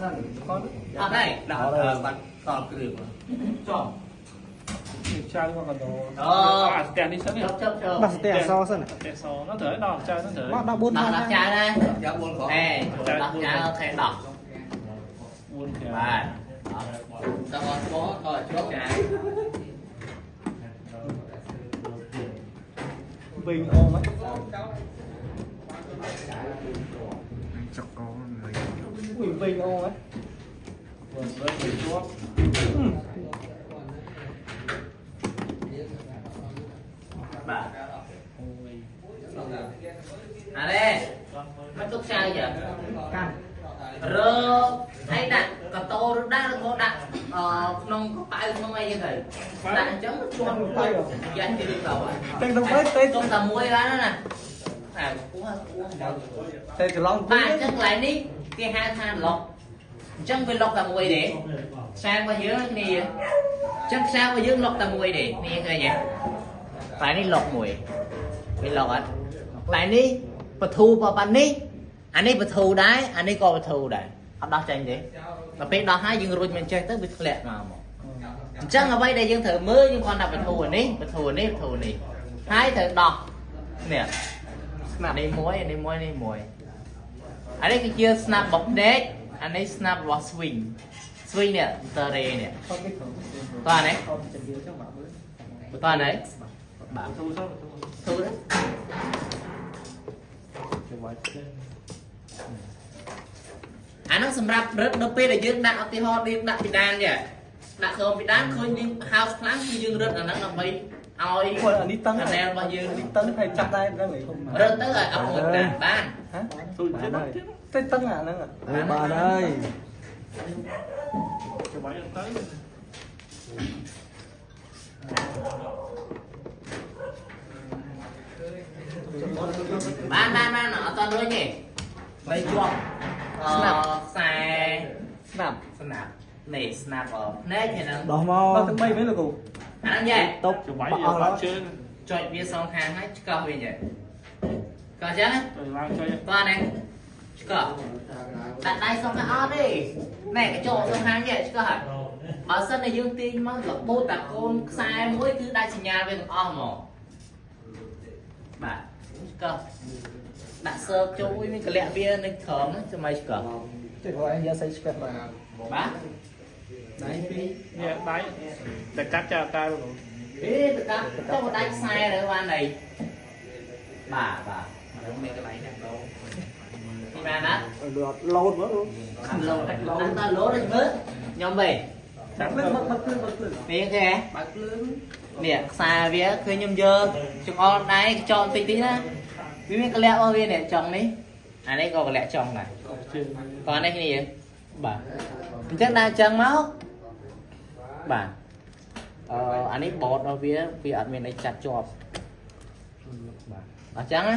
សិន គាត់ អត់ទេដល់បាត់តគ្រឿង ចំចៅមកកដោអាស្ទះនេះសិន ជប់ជប់ជប់ ដោះស្ទះអសសិន ស្ទះសនោះត្រូវដល់ចៅនោះត្រូវ មកដល់4 ដោះដល់ចៅណា យក4គ្រាប់ អេដោះចៅអូខេដោះ 4គ្រាប់ បាទ តើអត់ស្គាល់តើជាប់ ចៅ វិញអូមក ចកកเลย វិញវិញអូមក វិញជាប់ បាទអានេះមិនទុកចៅចា កាន់ រើហើយដាក់កតោឬដាក់ឬក៏ដាក់ក្នុងកប៉ៅក្នុងអីចឹងទៅដាក់អញ្ចឹងជាប់ទៅយ៉ាច់ទៅទៅ តែទៅទៅទៅ ទុកតែមួយបានណាអាគោះគោះ តែច្រឡំ បាទអញ្ចឹងកន្លែងនេះគេហៅថាឡុកអញ្ចឹងវាឡុកតែមួយទេខ្សែរបស់យើងគ្នាអញ្ចឹងខ្សែរបស់យើងឡុកតែមួយទេគ្នាឃើញទេកន្លែងនេះឡុកមួយវាឡុកអត់កន្លែងនេះបធូប៉ុណ្នេះអានេះបធូដែរអានេះក៏បធូដែរអត់ដោះចេញទេដល់ពេលដោះហើយយើងរួចមិនចេះទៅវាធ្លាក់មកមកអញ្ចឹងអ្វីដែលយើងត្រូវមើលយើងគ្រាន់តែបធូអានេះបធូនេះបធូនេះហើយត្រូវដោះនេះ ស្នាប់ នេះមួយនេះមួយនេះមួយអានេះគឺជាស្នាប់របស់ភ្នែកអានេះស្នាប់របស់ swing swing នេះតរេនេះ ខំនេះខំ តើនេះ ខំជំរាបចឹងបាទមើល តើនេះបាទ ទូសិនទូ ទូទៅ ច្បាយចេញ អាហ្នឹងសម្រាប់រឹតនៅពេលដែលយើងដាក់ឧទាហរណ៍យើងដាក់ពីដានចេះដាក់ក្រោមពីដានឃើញយើង house ខ្លាំងគឺយើងរឹតអាហ្នឹងដើម្បីឲ្យ គាត់អានេះតឹង អាណែរបស់យើង នេះតឹងហើយចាប់ដែរហ្នឹង រឹតទៅឲ្យអត់មួយដានបាន ហ៎ ទូទៀតទៀត តែតឹងអាហ្នឹង បានហើយ ច្បាយទៅ បានបានបានអត់តរួចទេបីជាប់ ស្នាប់ ខ្សែ ស្នាប់ ស្នាប់នេះស្នាប់ភ្នែកហើយហ្នឹង ដោះមក ដល់ទាំង3មែនលោកគ្រូ អាហ្នឹងយ៉ែ តុប ច្បាយ អស់ហើយ បាក់ជើង ចុចវាសងខាងហើយឆ្កោះវាយ៉ែកោះចឹង ទៅឡើងចុច តោះនេះឆ្កោះដាក់ដៃសងខាងអត់ទេណែកញ្ចក់សងខាងយ៉ែឆ្កោះបើសិនតែយើងទាញមករបូតតាកូនខ្សែមួយគឺដាច់សញ្ញាវាទាំងអស់ហ្មងបាទឆ្កោះដាក់សើបចូលមានកលៈវានៅក្រោមហ្នឹងចាំឲ្យឆ្កោះ តែគាត់ឯងយកសៃឆ្កេះបាទ បាទ ដៃពីរ នេះដៃតែកាត់ចោលតើលោក អេទៅកាត់ទៅដាច់ខ្សែទៅបានអីបាទបាទហ្នឹងមានកន្លែងណាដោនេះបានណា លោតមើល លោតលោតតលោតដូចមើលខ្ញុំវិញ ចាប់ ភ្លឺបើកភ្លឺបើកភ្លឺ នេះគេ បើកភ្លើង នេះខ្សែវាឃើញខ្ញុំយកចង្អុលដៃកញ្ចក់បន្តិចតិចណាវាមានកលៈរបស់វានេះចុងនេះអានេះក៏កលៈចុងដែរ ជើង តោះនេះគ្នាបាទអញ្ចឹងដាក់អញ្ចឹងមកបាទអឺអានេះបតរបស់វាវាអត់មានអីចាត់ជាប់បាទអញ្ចឹងណា